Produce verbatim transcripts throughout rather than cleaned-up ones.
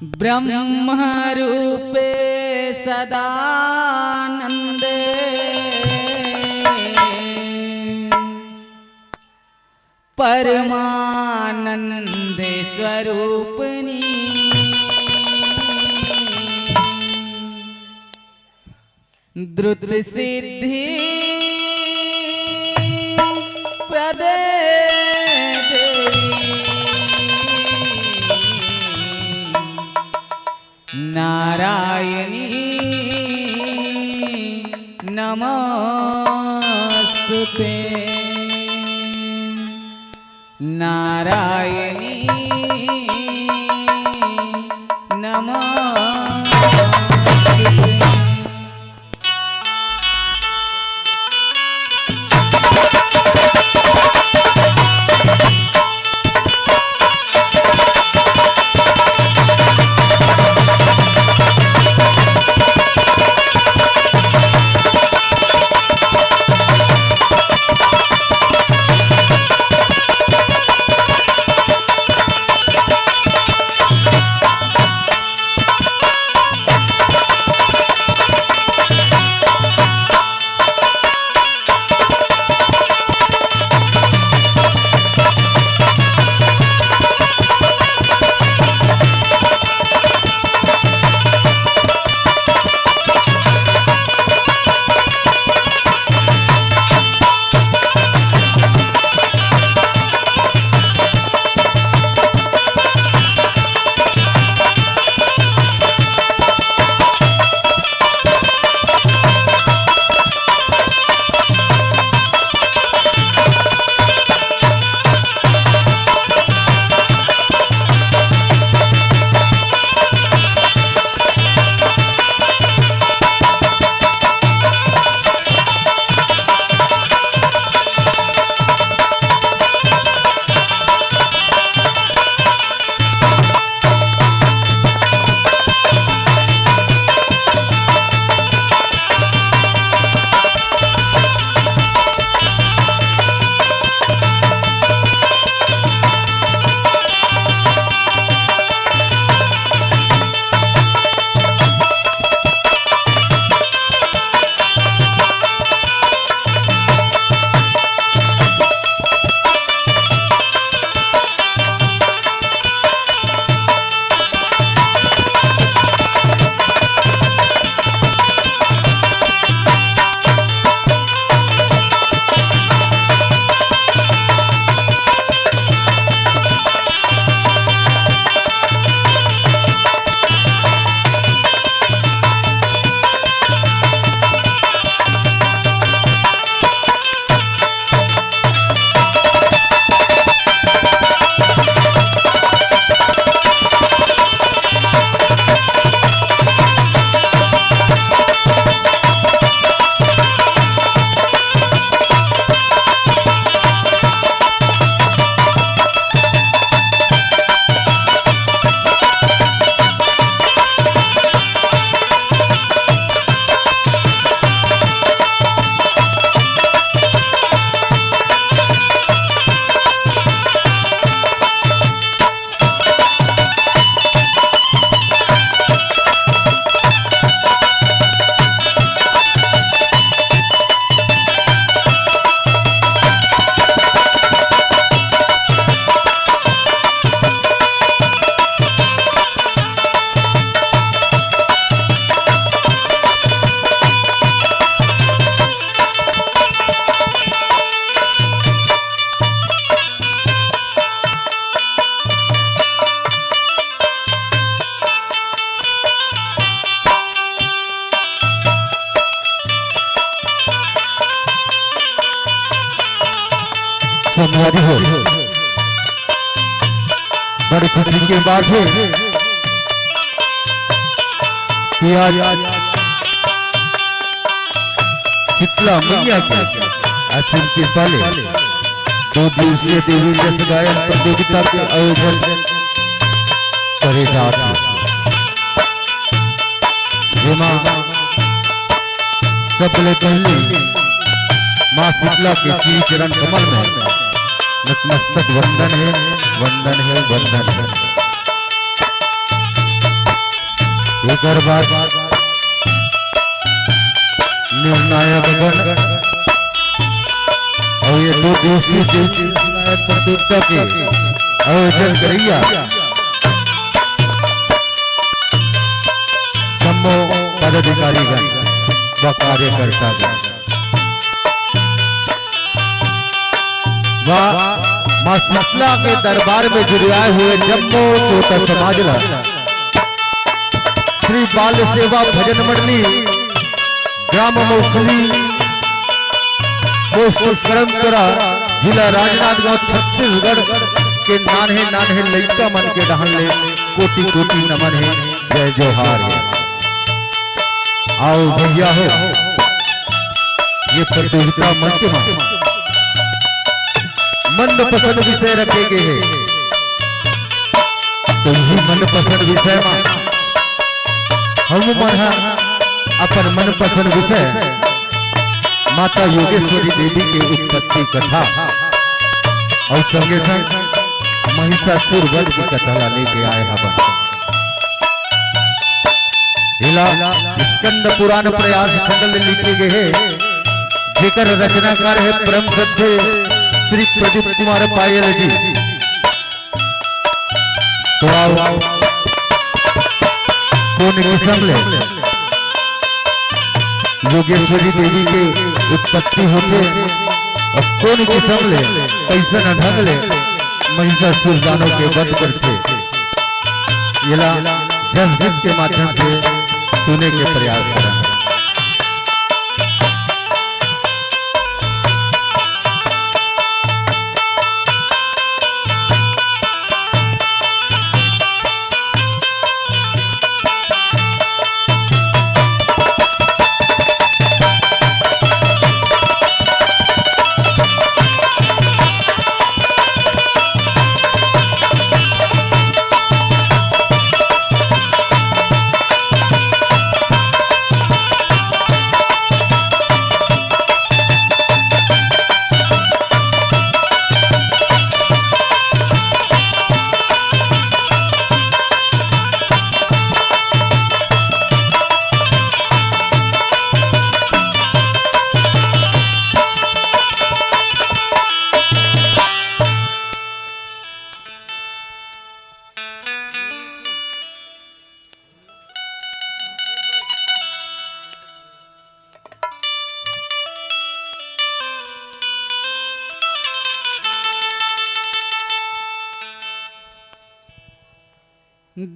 ब्रह्म रूपे सदानंदे परमानंद स्वरूपनी। द्रुत सिद्धि प्रदे देवी नारायणी नमोस्तुते। नारायणी नमोस्तुते। संगवारी हो, बड़ी खुशी के बात है कि आज शीतला मैया के आशीर्वाद के पहले दो दिवसीय देवी नृत्य गायन प्रतियोगिता के आयोजन करे जात हे, जेमा सबले पहले माँ शीतला के श्री चरण कमल में नतमस्तक वंदन हे, वंदन हे, वंदन हे। एकर बाद निर्णायक गण अउ ये दो दिवसीय निर्णायक प्रतियोगिता के आयोजन करइया जम्मो पदाधिकारीगण व कार्यकर्तागण। व माँ शीतला के दरबार में जुरियाए हुए जम्मो श्रोता समाज ला श्री बाल सेवा भजन मंडली, ग्राम मौखली, पोस्ट करमतरा, जिला राजनांदगांव, छत्तीसगढ़ के नान्हे नान्हे लइका मन के डहन ले कोटि कोटि नमन हे, जय जोहार हे। आओ भइया हो, ये प्रतियोगिता मंच मा मनपसंद विषय रखे गे हे। तो इही मनपसंद विषय मा हमन ह अपन मनपसंद विषय माता योगेश्वरी देवी के उत्पत्ति कथा अउ संगे संग महिषासुर वध के कथा ला लेके आए हवन। एला स्कंद पुराण प्रयास खंड ले लिखे गे हे, जेकर रचनाकार हे परम श्रद्धेय श्री प्रदीप कुमार पायल जी। तो आओ, कोन किसम ले योगेश्वरी देवी के उत्पत्ति होथे अउ कोन किसम ले, कइसन ढंग ले महिषासुर दानव के वध करथे, एला जस जस के माध्यम से सुने के प्रयास करन।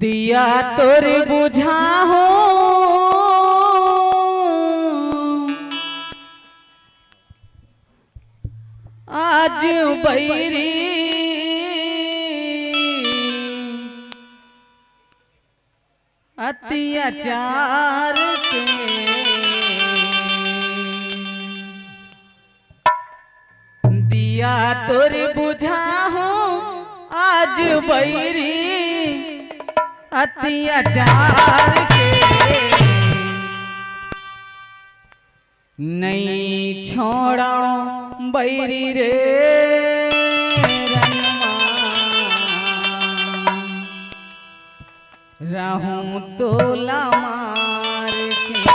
दिया तोर बुझाहूं आज बैरी अत्याचार के। दिया तोर बुझाहूं आज बैरी अत्याचार के। नइ छोड़ंव बैरी रे रनमा, रहूं तोला मार के।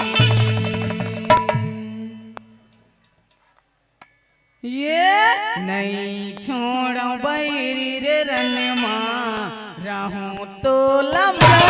ये नइ छोड़ंव बैरी रे रनमा, रहूं तोला मार।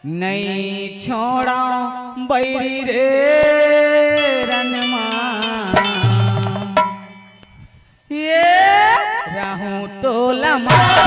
नइ छोड़ंव बैरी रे रनमा, ये रहूं तोला मार।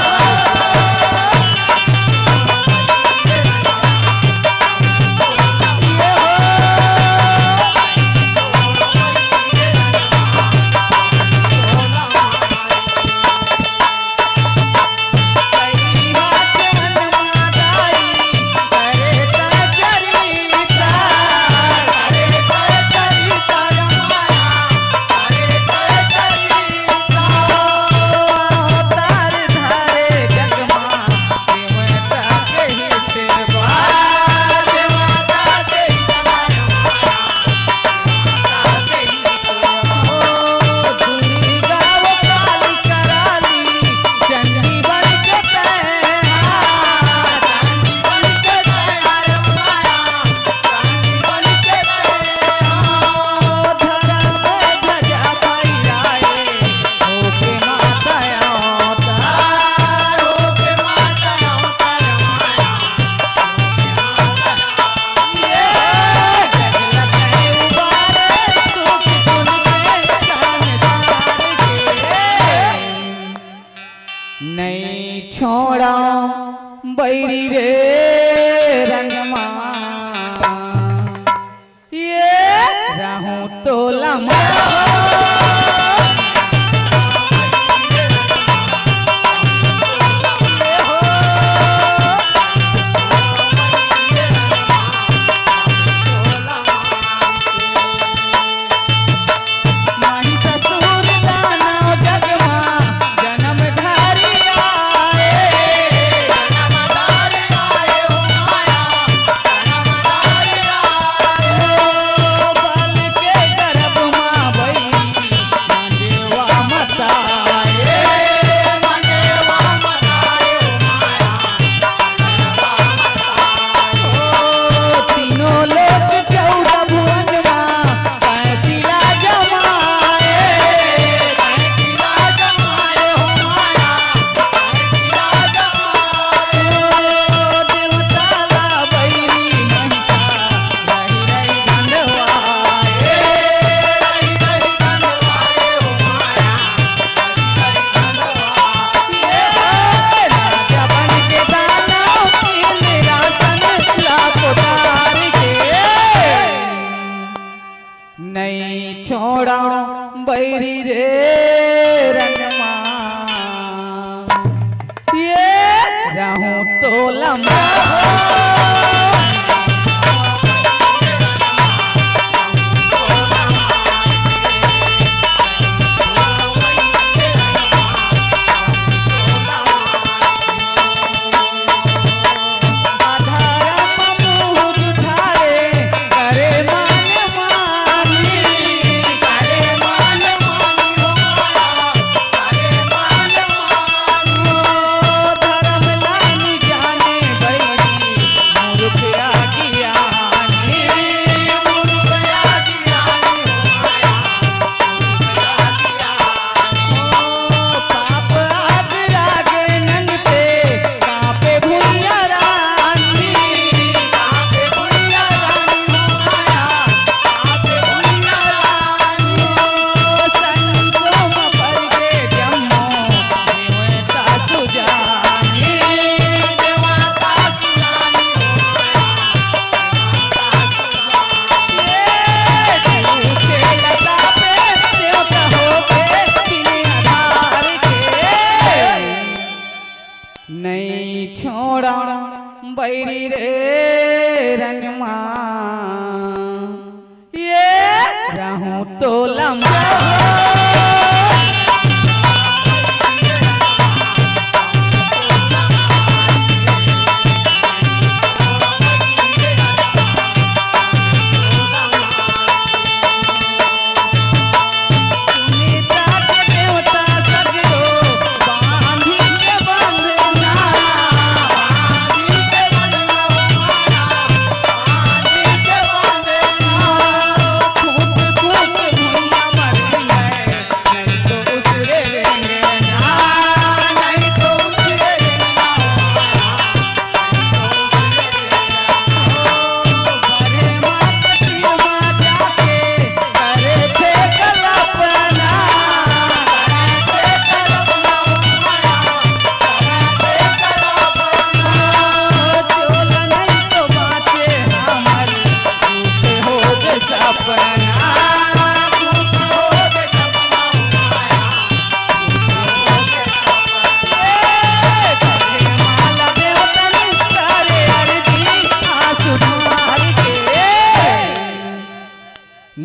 छोड़ा बैरी रे रनमा, ये रहूं तोला मा। नहीं छोड़ा बैरी रे रनमा, ये रहूं तोला मा। नहीं छोड़ा बैरी रे रनमा, ये रहूं तोला मा।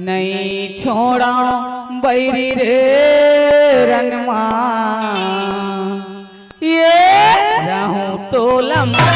नहीं छोड़ा बैरी रे रनमा, ये रहूं तोला मा।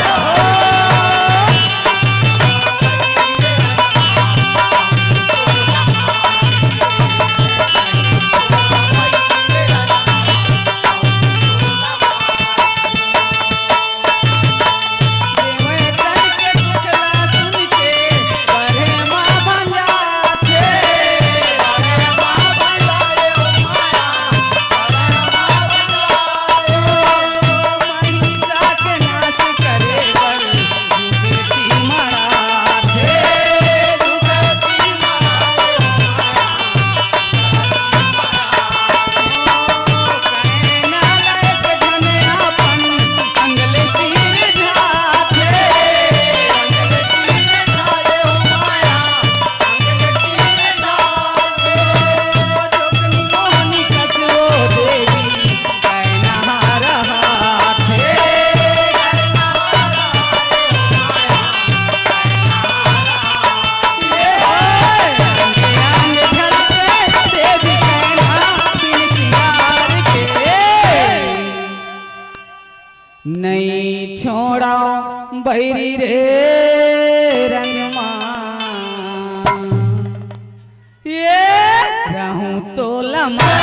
नइ छोड़व बइरी रे रंगमा, ये रहूं तोला मा।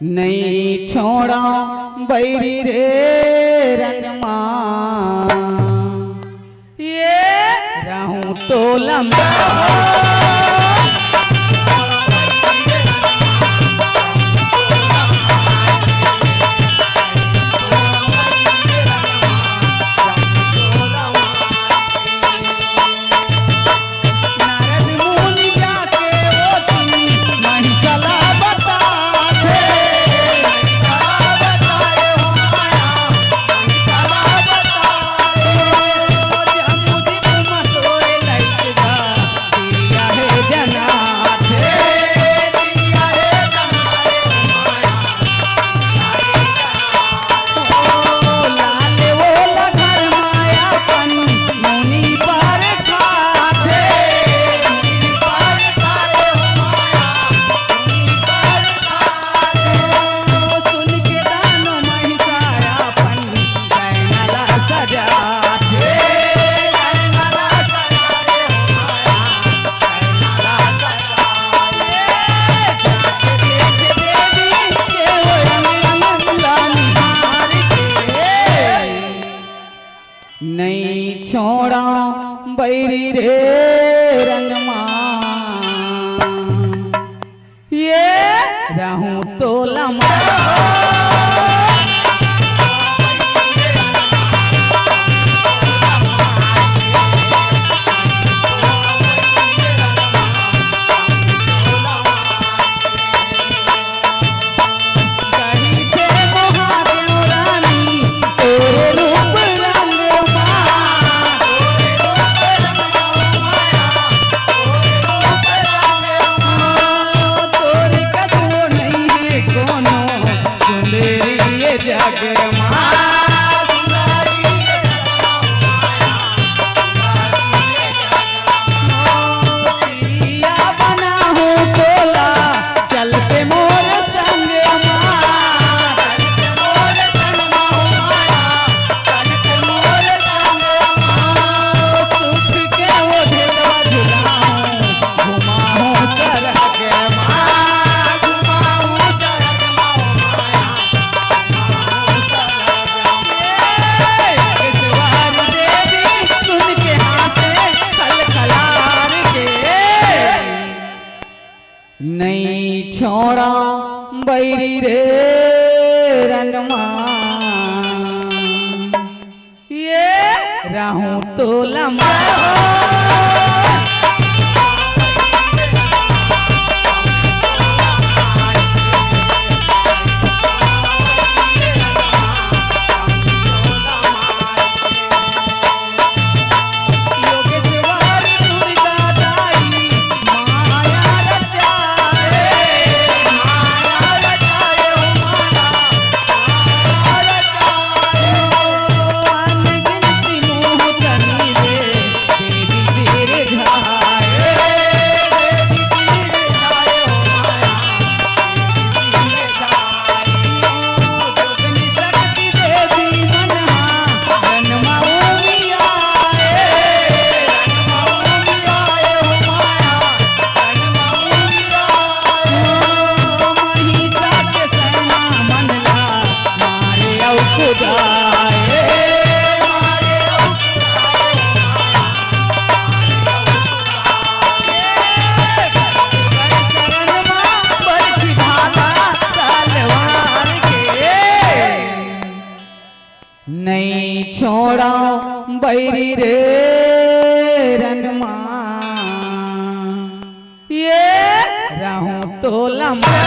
नइ छोड़व बइरी रे रंगमा, ये रहूं तोला मा। नइ छोड़व बइरी रे रंगमा, ये रहूं तोला मा। नइ छोड़व बइरी रे रंगमा, ये रहूं तोला मा। नइ छोड़व बइरी रे रनमा, ये रहूं तोला मैं।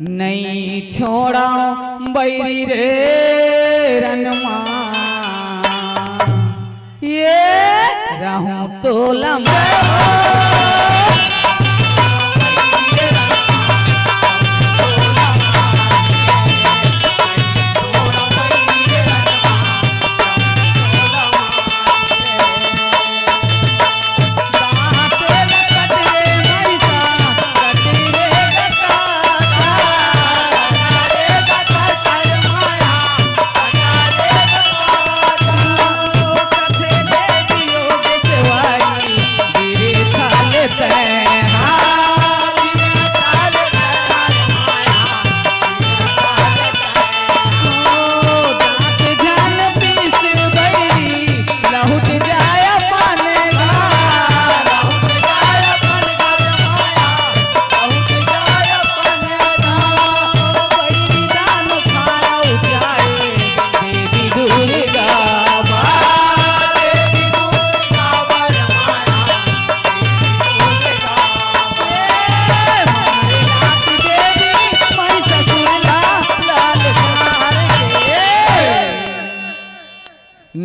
नइ छोड़व बइरी रे रनमा, ये रहूं तोला मैं।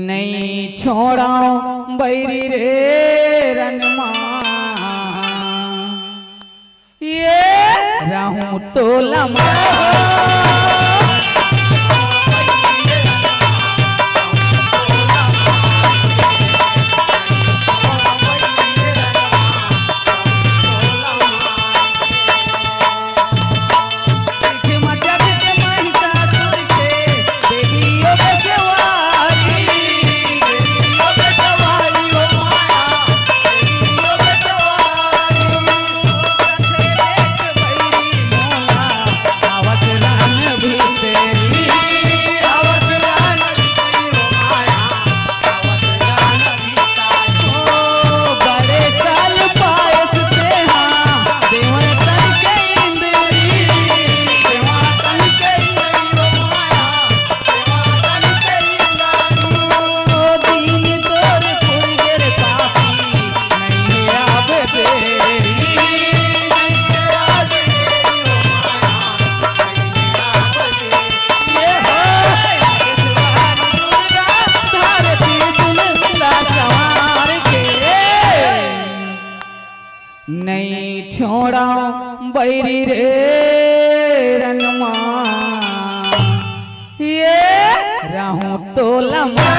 नइ छोड़व बइरी रे रनमा, ये रहूं तोला मैं। नइ छोड़व बइरी रे रनमा, ये रहूं तोला मैं।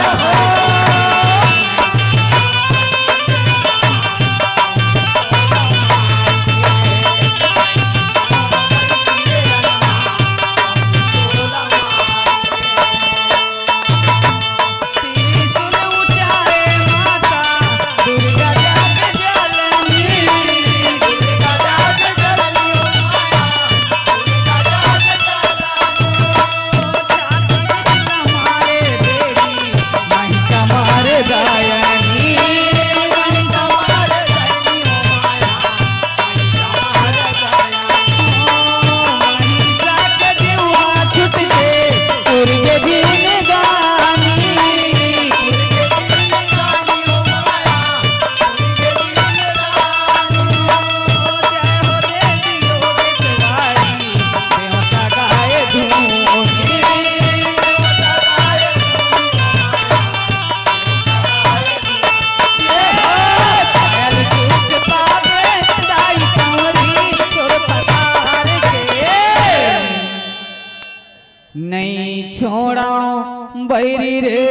बैरी रे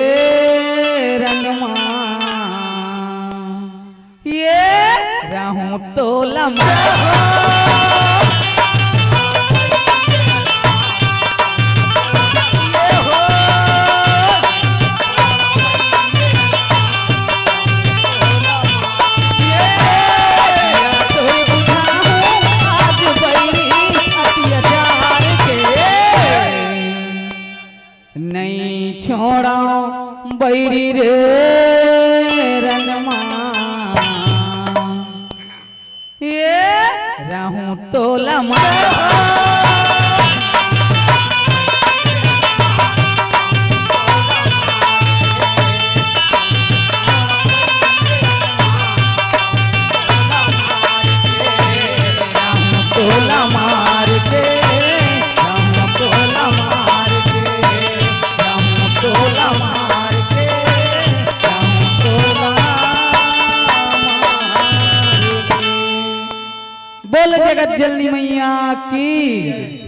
रंगमा, ये रहूं तोला मार। नहीं छोड़ा बैरी रे रंगमा, ये रहूं तोला मार। तोला मार के, हम तोला मार के, हम तोला मार के, हम तोला मार के। बोल जगत जननी मैया की।